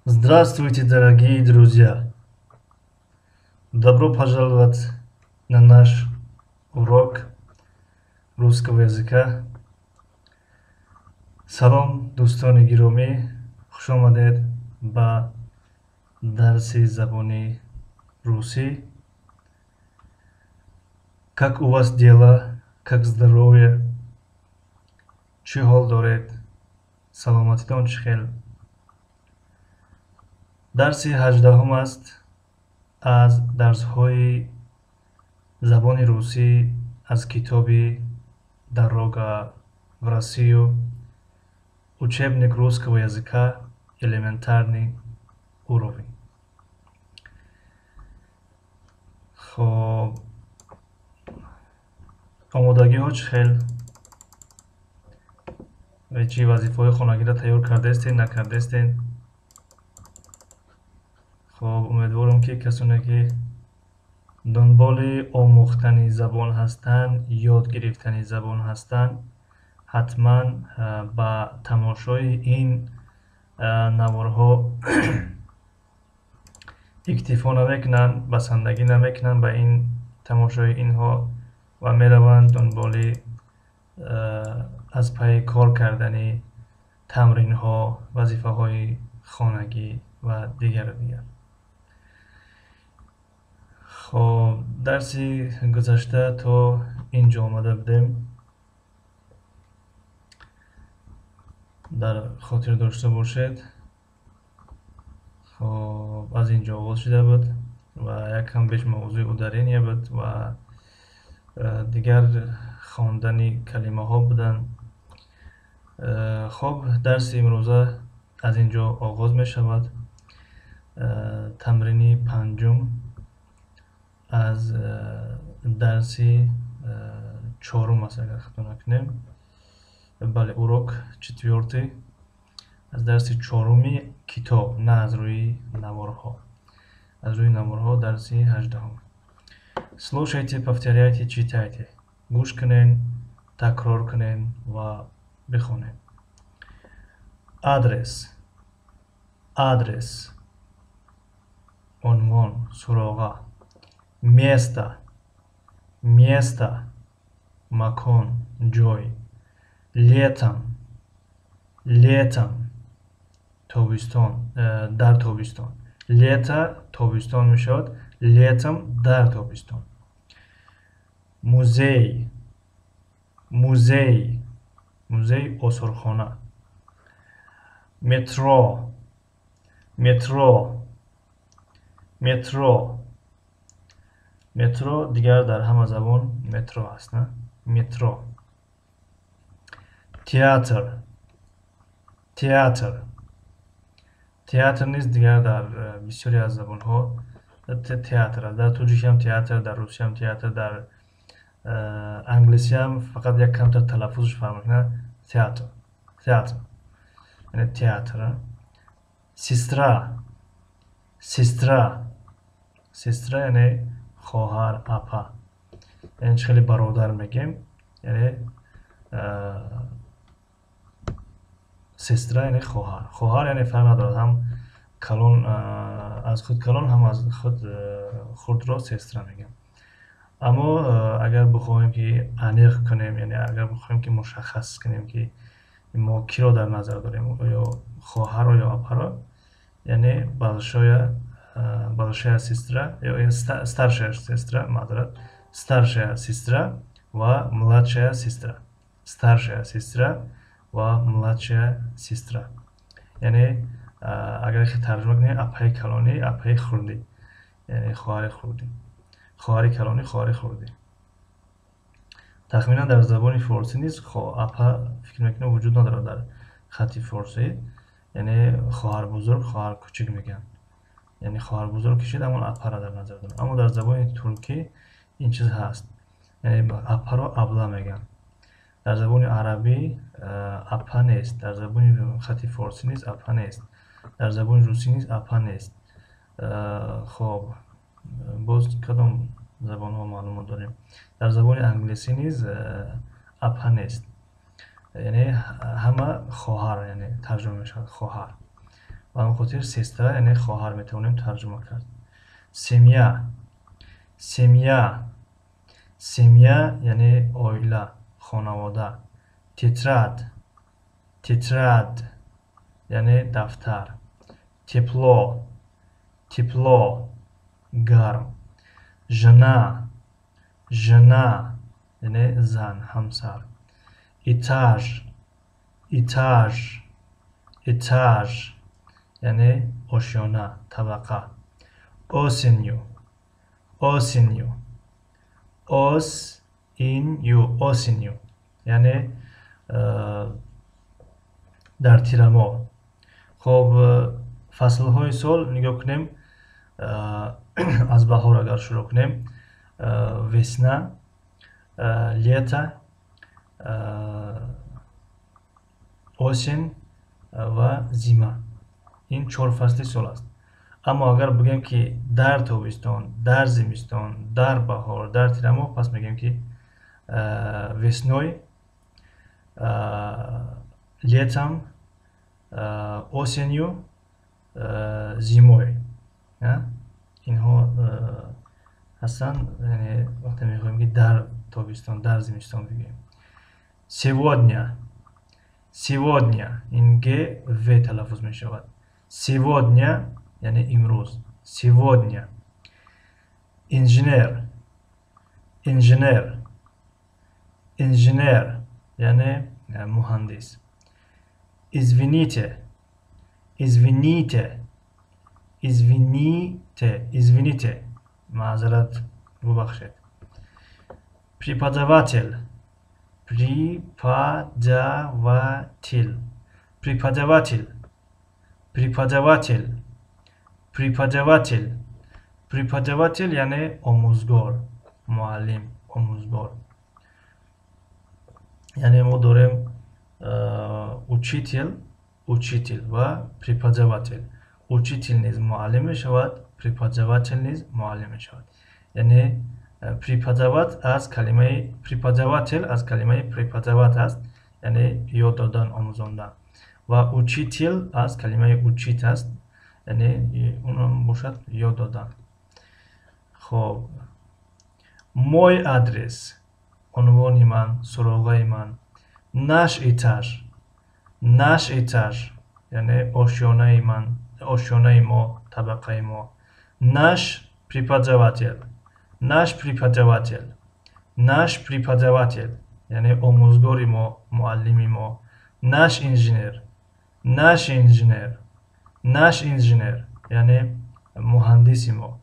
Здравствуйте, дорогие друзья! Добро пожаловать на наш урок русского языка. Салом, дӯстони гиромӣ, хуш омадед ба дарси забони русӣ. Как у вас дела? Как здоровье? Чӣ ҳол доред? Саломатитон чӣ хел? Дарси 18-ум аст аз дарсҳои забони русӣ аз китоби «Дорога в Россию», учебник русского языка, элементарный уровень. Хоб, омодагиҳо чӣ хел? Чӣ вазифаҳои хонагиро тайёр кардаистед, накардаистед? Хоб, умедворам, ки касоне, ки дунболи омӯхтани забон ҳастанд, ёд гирифтани забон ҳастанд, ҳатман ба тамошои ин наворҳо иктифо намекунанд, басандагӣ намекунанд ба ин тамошои инҳо ва мераванд дунболи аз пайи кор кардани тамринҳо, вазифаҳои хонагӣ ва дигару дигар. Хоб, дарси гузашта то ин ҷо омада будем. Дар хотир дошта бошед. Хоб, аз ин ҷо оғоз шуда буд ва якам беш мавзӯи ударения буд ва дигар хондани калимаҳо буданд. Хоб, дарси имрӯза аз ин ҷо оғоз мешавад. Тамрини панҷум аз дарси чорум аст, агар хато накунем. Бале, урок четвёртый аз дарси чоруми китоб, на аз рӯи наворҳо. Аз рӯи наворҳо дарси 18-ум. Слушайте, повторяйте, читайте. Гӯш кунед, такрор кунед ва бихонед. Адрес, адрес, унвон, суроға. Место, место, макон, ҷой. Летом, летом, тобистон, дар тобистон. Лето тобистон мешавад, летом дар тобистон. Музей, музей, музей осорхона. Метро, метро, метро. Метро дигар дар ҳама забон метро аст, на? Метро. Театр, театр. Театр низ дигар дар бисёре аз забонҳо театр аст. Дар тоҷикиам театр, дар русиам театр, дар англисиам фақат як камтар талаффузш фарқ мекунад. Театр, театр, яъне театр. Сестра, сестра, сестра яъне хоҳар, апа. Яъне чӣ хеле бародар мегем, яъне сестра яъне хоҳар. Хоҳар яъне фарқ надорад, ҳам калон аз худ калон, ҳам аз худ хурдро сестра мегӯям. Аммо агар бихоҳем, ки аниқ кунем, яъне агар бихоҳем, ки мушаххас кунем, ки мо киро дар назар дорем, ё хоҳарро ё апаро, яъне большая сестра ё старшая сестра, маъзарат, старшая сестра ва младшая сестра. Старшая сестра ва младшая сестра. Яъне агар тарҷума кунем, апаи калонӣ, апаи хурдӣ, яъне хоҳари хурдӣ, хоҳари калонӣ, хоҳари хурдӣ. Тахминан дар забони форсӣ низ апа, фикр мекунам, вуҷуд надорад дар хатти форсӣ, яъне хоҳар бузург, хоҳар кучик мегӯянд. Яъне хоҳар бузург кишид, ҳамон апаро дар назар дорад. Аммо дар забони туркӣ ин чиз ҳаст, яъне апаро абла мегӯянд. Дар забони арабӣ апа нест, дар забони хатти форсӣ низ апа нест, дар забони русӣ низ апа нест. Хоб, боз кадом забонҳо маълумот дорем? Дар забони англисӣ низ апа нест, яъне ҳама хоҳар, яъне тарҷума мешавад хоҳар. Ба ҳамин хотир сестра яъне хоҳар метавонем тарҷума кард. Семья, семья, семья яъне оила, хонавода. Тетрадь, тетрадь яъне дафтар. Тепло, тепло, гарм. Жена, жена яъне зан, ҳамсар. Этаж, этаж, этаж яъне ошёна, табақа. Осенью, осенью, осенью, осенью яъне дар тирамоҳ. Хоб, фаслҳои сол нигоҳ кунем, аз баҳор агар шурӯъ кунем: весна, лето, осень ва зима. Ин чор фасли сол аст. Аммо агар бигӯем, ки дар тобистон, дар зимистон, дар баҳор, дар тирамоҳ, пас мегӯем, ки весной, летом, осенью, зимой. Инҳо ҳастанд, яъне вақте мехоҳем, ки дар тобистон, дар зимистон бигӯем. Сегодня, сегодня, ин г в талаффуз мешавад. Сегодня яъне имрӯз. Сегодня. Инженер, инженер, инженер яъне муҳандис. Извините, извините, извините, извините, маъзарат, бубахшед. Преподаватель, преподаватель, преподаватель, преподаватель, преподаватель, преподаватель яъне омӯзгор, муаллим, омӯзгор. Яъне мо дорем учитель, учитель ва преподаватель. Учитель низ муаллим мешавад, преподаватель низ муаллим мешавад. Яъне преподавать аз калимаи преподаватель аз калимаи преподавать аст, яъне ёд додан, омӯзондан, ва учитель аз калимаи учить аст, яъне унам бошад ёд додан. Хоб, мой адрес, унвони ман, суроғаи ман. Наш этаж, наш этаж яъне ошёнаи ман, ошёнаи мо, табақаи мо. Наш преподаватель, наш преподаватель, наш преподаватель яъне омӯзгори мо, муаллими мо. Наш инженер, наш инженер, наш инженер яъне муҳандиси мо.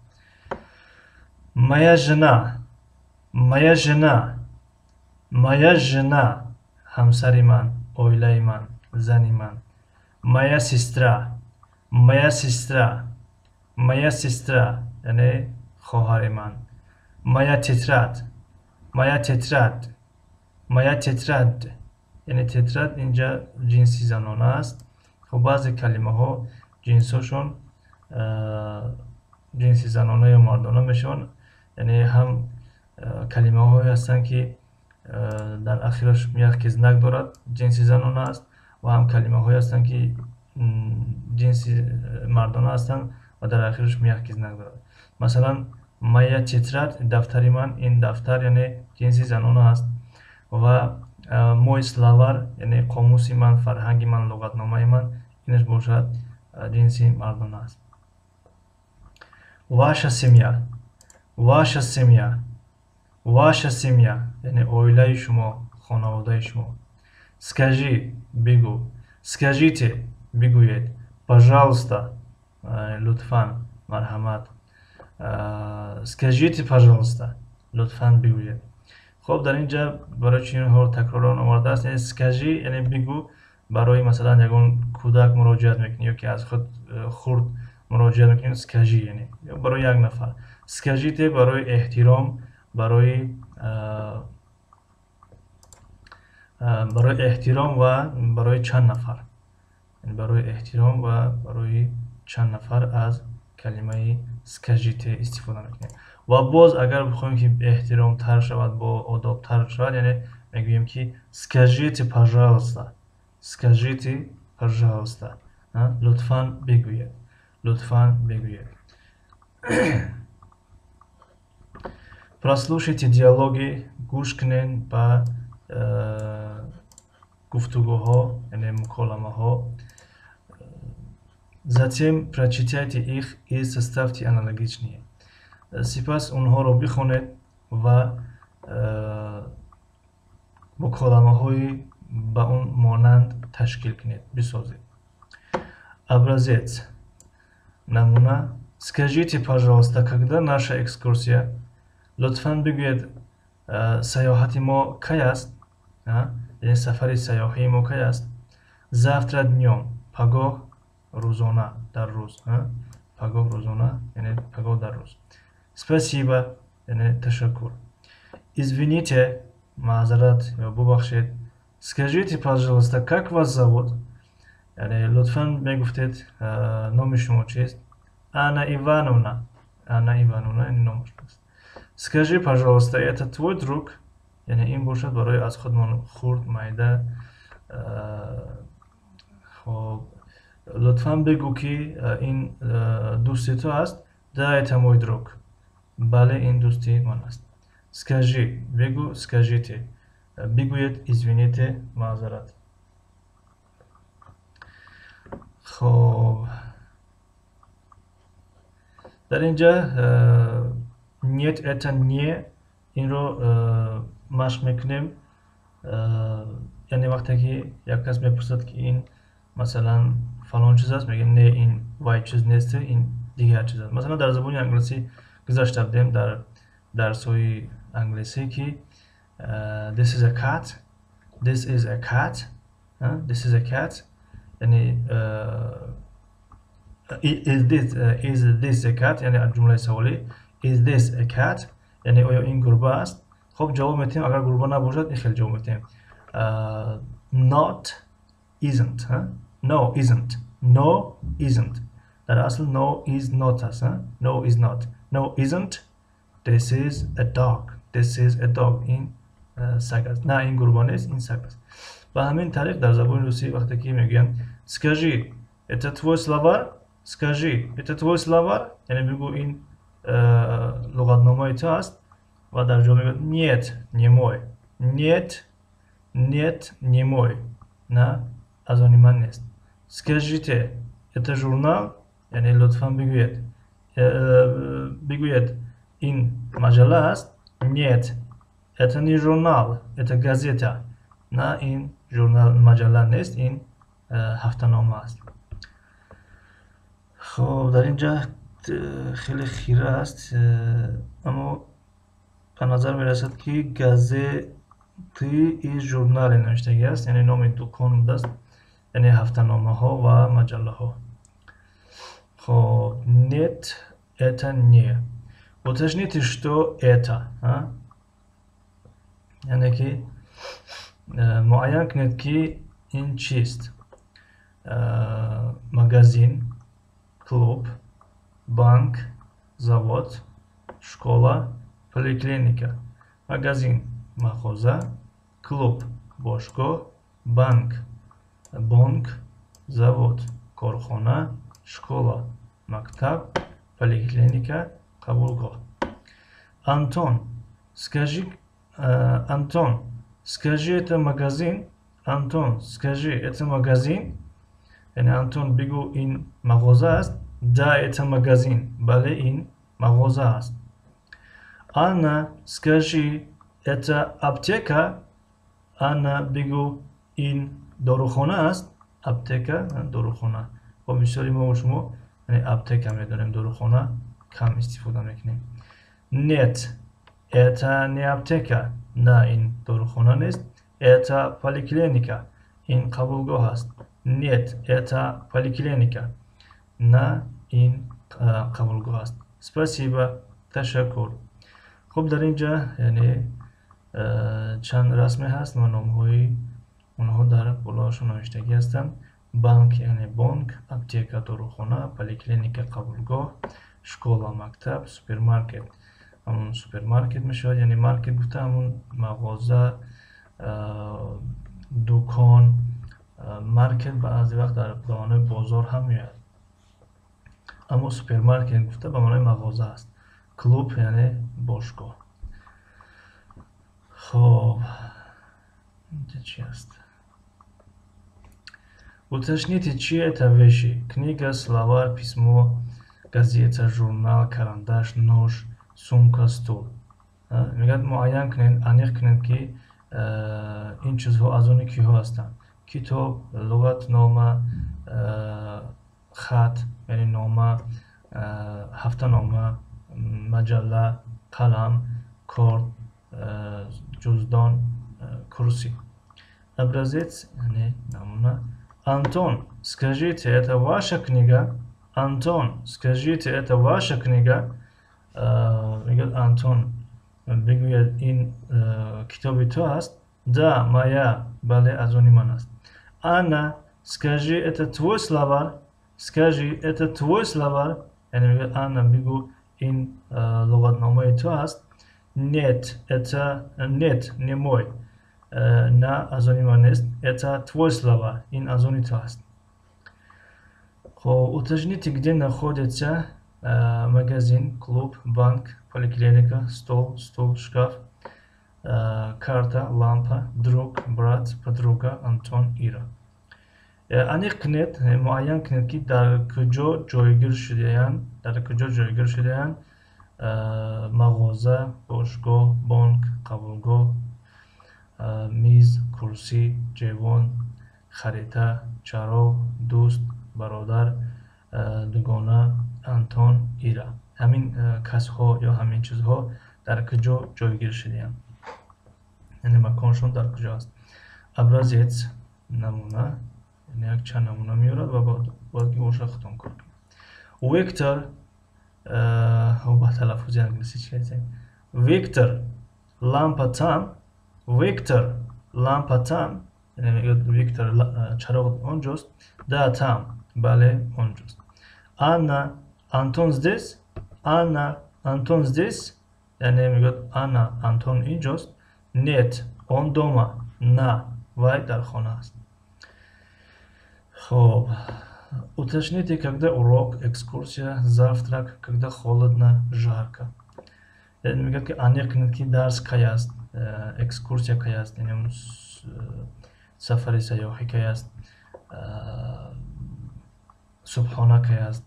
Моя жена, моя жена, моя жена, ҳамсари ман, оилаи ман, зани ман. Моя сестра, моя сестра, моя сестра яъне хоҳари ман. Моя тетрадь, моя тетрадь, моя тетрадь, яъне тетрадь инҷа ҷинси занона аст. Хоб, баъзе калимаҳо ҷинсҳошон ҷинси занона ё мардона мешаванд, яъне ҳам калимаҳое ҳастанд, ки дар ахираш мягкий знак дорад, ҷинси занона аст, ва ҳам калимаҳое ҳастанд, ки ҷинси мардона ҳастанд ва дар ахираш мягкий знак дорад. Масалан, моя тетрадь, дафтари ман, ин дафтар яъне ҷинси занона аст, ва мой словарь, яъне қомуси ман, фарҳанги ман, луғатномаи ман, инаш бошад ҷинси мардона аст. Ваша семья, ваша семья, ваша семья яъне оилаи шумо, хонаводаи шумо. Скажи, бигӯ. Скажите, бигӯед. Пожалуйста, лутфан, марҳамат. Скажите, пожалуйста, лутфан бигӯед. Хоб, дар ин ҷа барои чӣ инҳоро такроран овардааст? Яъне скажи яъне бигӯ, барои масалан ягон кӯдак муроҷиат мекунӣ ё ки аз худ хурд муроҷиат мекунӣ, скажи, яъне барои як нафар. Скажите барои эҳтиром, барои эҳтиром ва барои чанд нафар, барои эҳтиром ва барои чанд нафар аз калимаи скажите истифода мекунем. Ва боз агар бихоҳем, ки эҳтиромтар шавад, бо одобтар шавад, яъне мегӯем, ки скажите, пожалуйста, скажите, пожалуйста. Лутфан бигӯед, лутфан бигӯед. Прослушайте диалоги, гӯш кунед ба гуфтугӯҳо, яъне муколамаҳо. Затем прочитайте их и составьте аналогичные. Сипас онҳоро бихонед ва муколамаҳои ба он монанд ташкил кунед, бисозед. Образец. Намуна. Скажите, пожалуйста, когда наша экскурсия? Лутфан бигӯед, сайёҳати мо кай аст? Яъне сафари сайёҳии мо кай аст? Завтра днём. Пагоҳ рӯзона, дар рӯз. Пагоҳ рӯзона, яъне пагоҳ дар рӯз. Спасибо, яъне ташаккур. Извините, маъзарат ё бубахшед. Скажите, пожалуйста, как вас зовут? Яъне лутфан мегуфтед, номи шумо чист? Анна Ивановна. Анна Ивановна, яъне номаш аст. Скажи, пожалуйста, это твой друг? Яъне ин бошад барои аз худмон хурд, майда. Хоб, лутфан бигӯ, ки ин дӯсти ту аст? Да, это мой друг. Бале, ин дӯсти ман аст. Скажи, бигӯ, скажите. Бигӯед, извините, маъзарат. Хоб, дар инҷа нет, это не, инро машқ мекунем. Яъне вақте ки як кас мепурсад, ки ин масалан фалон чиз аст, мегӯем, не, ин вай чиз нест, ин дигар чиз аст. Масалан, дар забони англисӣ гузашта будем дар дарсҳои англисӣ, ки this is a cat, this is a cat, this is a cat, яъне is this a cat, яъне ҷумлаи саволӣ, is this a cat, яъне оё ин гурба аст? Хоб, ҷавоб медиҳем, агар гурба набошад, ин хел ҷавоб медиҳем. Not, isn't, no isn't, no isn't. Дар асл no is not аст, no is not, no isn't, this is a dog, this is a dog, ин саг аст. На, ин гурба нест, ин саг аст. Ба ҳамин тариқ дар забони русӣ вақте ки мегӯянд скажи, это твой словарь, скажи, это твой словарь, яъне бигӯ, ин луғатномаи ту аст, ва дар ҷавоб мегӯяд нет, не мой, нет, нет, не мой, на, аз они ман нест. Скажите, это журнал, яъне лутфан бигӯед, бигӯед, ин маҷалла аст? Нет, это не журнал, это газета. На, ин журнал, маҷалла нест, ин ҳафтанома аст. Хоб, дар ин ҷа хеле хира аст, аммо ба назар мерасад, ки газеты и журнали навиштагӣ аст, яъне номи дукон будааст, яъне ҳафтаномаҳо ва маҷаллаҳо. Хоб, нет, это не. Уточните, что это. Яъне ки муайян кунед, ки ин чист. Магазин, клуб, банк, завод, школа, поликлиника. Магазин, мағоза, клуб, бошгоҳ, банк, бонк, завод, корхона, школа, мактаб, поликлиника, қабулгоҳ. Антон, скажи, Антон, скажи, это магазин? Антон, скажи, это магазин? Яъне Антон, бигӯ, ин мағоза аст? Да, это магазин. Бале, ин мағоза аст. Анна, скажи, это аптека? Анна, бигӯ, ин дорухона аст? Аптека, дорухона. Хоб, бисёри мо шумо яъне аптека медонем, дорухона кам истифода мекунем. Нет, это не аптека. На, ин дорухона нест. Это поликлиника. Ин қабулгоҳ аст. Нет, это поликлиника. На, ин қабулгоҳ аст. Спасибо, ташаккур. Хуб, дар ин ҷа яъне чанд расме ҳаст ва номҳои онҳо дар болоашон навиштагӣ ҳастанд. Банк, яъне бонк, аптека, дорухона, поликлиника, қабулгоҳ, школа, мактаб, супермаркет. Ҳамон супермаркет мешавад, яъне маркет гуфта ҳамон мағоза, дукон, Маркет баъзе вақт дар ба маънои бозор ҳам меояд, аммо супермаркет гуфта ба маънои мағоза аст. Клуб яъне бошгоҳ. Хоб, инҷа чи аст? Уточните, чьи это вещи: книга, словарь, письмо, газета, журнал, карандаш, нож, сумка, стул. Мегӯяд, муайян кунед, аниқ кунед, ки ин чизҳо аз они киҳо ҳастанд. Китоб, луғатнома, хат яъне нома, ҳафтанома, маҷалла, қалам, корд, ҷуздон, курсӣ. Образец, яъне намуна. Антон, скажите, это ваша книга? Антон, скажите, это ваша книга? Мегӯяд, Антон, бигӯяд, ин китоби ту аст? Да, моя. Бале, аз они ман аст. Анна, скажи, это твой словарь? Скажи, это твой словарь? Яъне мегӯяд, Анна, бигӯ, ин луғатномаи ту аст? Нет, это нет, не мой. На, аз они ман нест. Это твой словарь. Ин аз они ту аст. Хоб, уточните, где находится магазин, клуб, банк, поликлиника, стол, стул, шкаф, карта, лампа, друг, брат, подруга, Антон, Ира. Аниқ кунед, муайян кунед, ки дар куҷо ҷойгир шудаянд, дар куҷо ҷойгир шудаянд мағоза, бошгоҳ, бонк, қабулгоҳ, миз, курсӣ, ҷевон, харита, чароғ, дӯст, бародар, дугона, Антон, Ира. Ҳамин касҳо ё ҳамин чизҳо дар куҷо ҷойгир шудаянд, яъне маконшон дар куҷо аст? Образец, намуна, яъне якчанд намуна меорад ва бояд ки боша худтон кор кунед. Виктор, ба талаффузи англисӣ чи ҳастем? Виктор, лампа там? Виктор, лампа там? Яъне мегӯяд, Виктор, чароғ онҷост? Да, там. Бале, онҷост. Анна, Антон здесь? Анна, Антон здесь? Яъне мегӯяд, Анна, Антон инҷост? Нет, он дома. На, вай дар хона аст. Хоб, уточните, когда урок, экскурсия, завтрак, когда холодно, жарко. Яъне мегӯяд, ки аниқ кунед, ки дарс кай аст, экскурсия кай аст, яъне сафари сайёҳӣ кай аст, субҳона кай аст,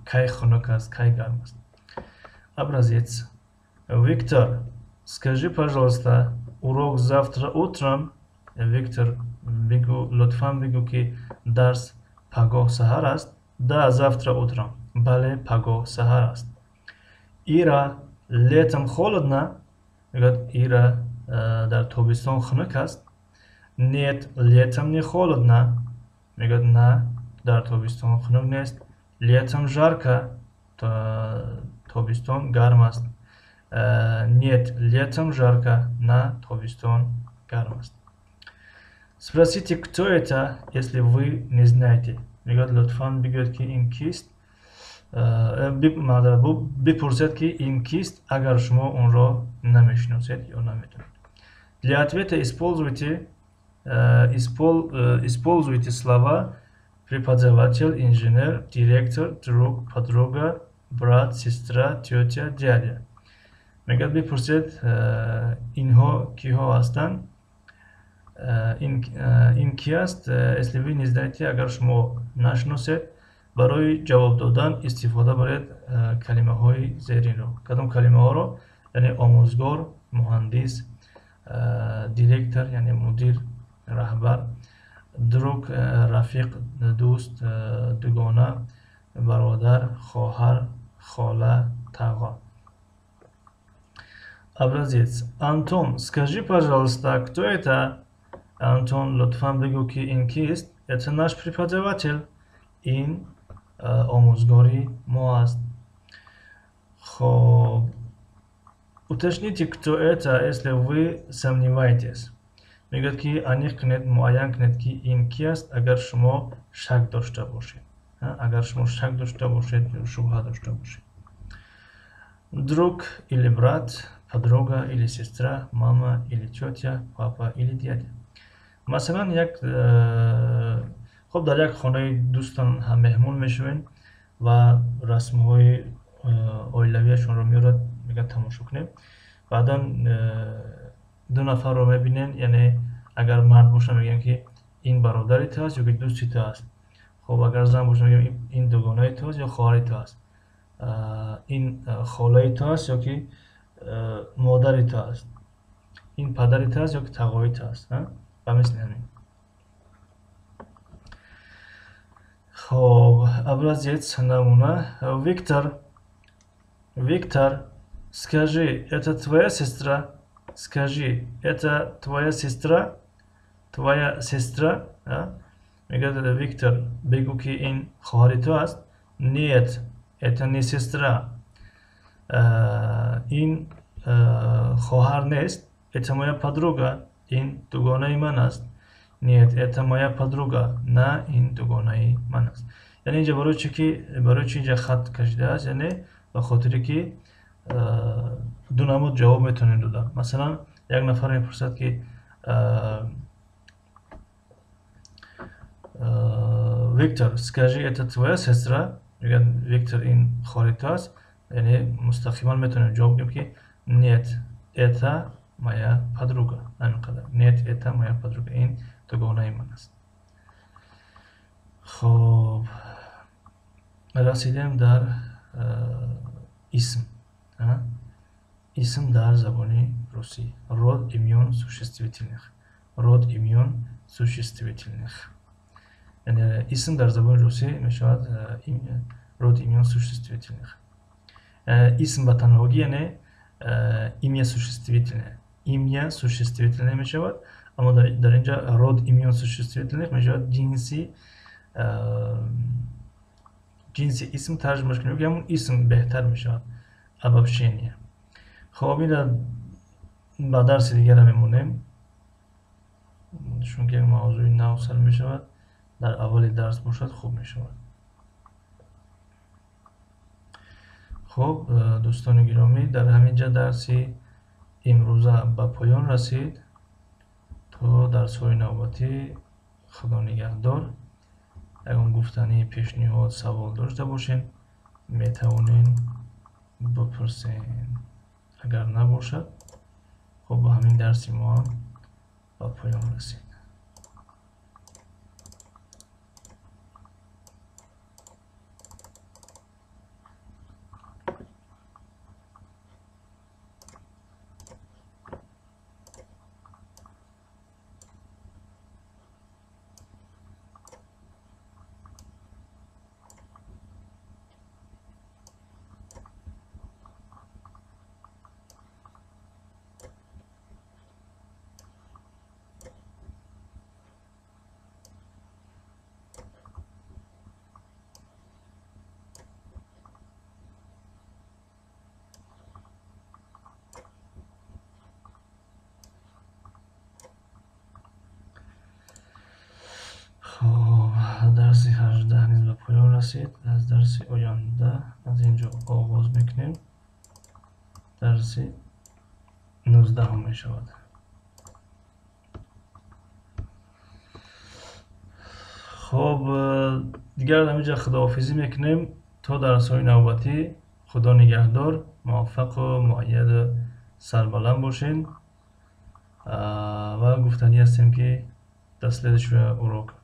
кай хунук аст, кай гарм аст. Образец. Виктор, скажи, пожалуйста, урок завтра утром? Виктор, бигӯ, лутфан бигӯ, ки дарс пагоҳ саҳар аст? Да, завтра утром. Бале, пагоҳ саҳар аст. Ира, летом холодно? Мегӯяд, Ира, дар тобистон хунук аст? Нет, летом не холодно. Мегӯяд, на, дар тобистон хунук нест. Летом жарко. Тобистон гарм аст. Нет, летом жарко. На, тобистон гарм аст. Спросите, кто это, если вы не знаете. Мегӯяд, лутфан бигӯед, ки ин кист, бипурсед, ки ин кист, агар шумо онро намешиносед ё намедонед. Для ответа используйте слова преподаватель, инженер, директор, друг, подруга, брат, сестра, тетя, дядя. Мегӯяд, бипурсед, инҳо киҳо ҳастанд, ин ки аст, если вы не знаете, агар шумо нашиносед. Барои ҷавоб додан истифода баред калимаҳои зеринро. Кадом калимаҳоро? Яъне омӯзгор, муҳандис, директор, яъне мудир, раҳбар, друг, рафиқ, дӯст, дугона, бародар, хоҳар, хола, тағо. Образец. Антон, скажи, пожалуйста, кто это? Антон, лутфан бигӯ, ки ин кист? Это наш преподаватель. Ин омӯзгори мо аст. Хоб, уточните, кто это, если вы сомневаетесь. Мегӯяд, ки аниқ кунед, муайян кунед, ки ин ки аст, агар шумо шак дошта бошед, агар шумо шак дошта бошед ё шубҳа дошта бошед. Друг или брат, подруга или сестра, мама или тетя, папа или дядя. Масалан, як хуб дар як хонаи дӯстон ҳам меҳмон мешавем ва расмҳои оилавиашонро меорад, мегӯяд тамошо кунем. Баъдан ду нафарро мебинем, яъне агар мард боша мегӯям ки ин бародари ту аст ё ки дӯсти ту аст. Хуб, агар зан боша мегӯям ин дугонаи ту аст ё хоҳари ту аст, ин холаи ту аст ё ки модари ту аст, ин падари ту аст ё ки тағои ту аст, ба мисли ҳамин. Хоб, образец, намуна. Виктор, Виктор, скажи, это твоя сестра? Скажи, это твоя сестра? Твоя сестра? Мегӯяд Виктор, бигӯ ки ин хоҳари ту аст. Нет, это не сестра. Ин хоҳар нест. Это моя подруга. Ин дугонаи ман аст. Нет, это моя подруга. На, ин дугонаи ман аст. Яъне инҷа барои чи ки барои чи инҷа хат кашидааст? Яъне ба хотире ки ду намуд ҷавоб метавонем дода. Масалан, як нафар мепурсад ки Виктор, скажи, это твоя сестра? Мегӯяд Виктор, ин хоҳари ту аст. Яъне мустақиман метавонем ҷавоб гӯем ки нет, это моя подруга. Ҳамин қадар. Нет, это моя подруга. Ин дугонаи ман аст. Хоб, расидем дар исм. Исм дар забони русӣ. Род имён существительных. Род имён существительных. Яъне исм дар забони русӣ мешавад род имён существительных. Исм ба танҳогӣ, яъне имя существительное. Имя существительное мешавад, аммо дар инҷа род имён существительных мешавад ҷинси исм тарҷумаш кунем, ки ҳамон исм беҳтар мешавад. Обобщение. Хоб, ина ба дарси дигара мемонем, чунки як мавзӯи нав сар мешавад. Дар аввали дарс бошад хуб мешавад. Хоб, дӯстони гиромӣ, дар ҳамин ҷа дарси имрӯза ба поён расид. То дарсҳои навбатӣ Худо нигаҳдор. Ягон гуфтанӣ, пешниҳод, савол дошта бошем, метавонед бипурсед. Агар набошад, хуб, ба ҳамин дарси мо ҳам ба поён расид. Дарси 18 низ ба поён расид. Аз дарси оянда аз инҷо оғоз мекунем. Дарси 19 мешавад. Хоб, дигар ҳаминҷа худоҳофизӣ мекунем то дарсҳои навбатӣ. Худо нигаҳдор, муваффақу муайяду сарбаланд бошед. Ва гуфтанӣ ҳастем ки до следующего урока.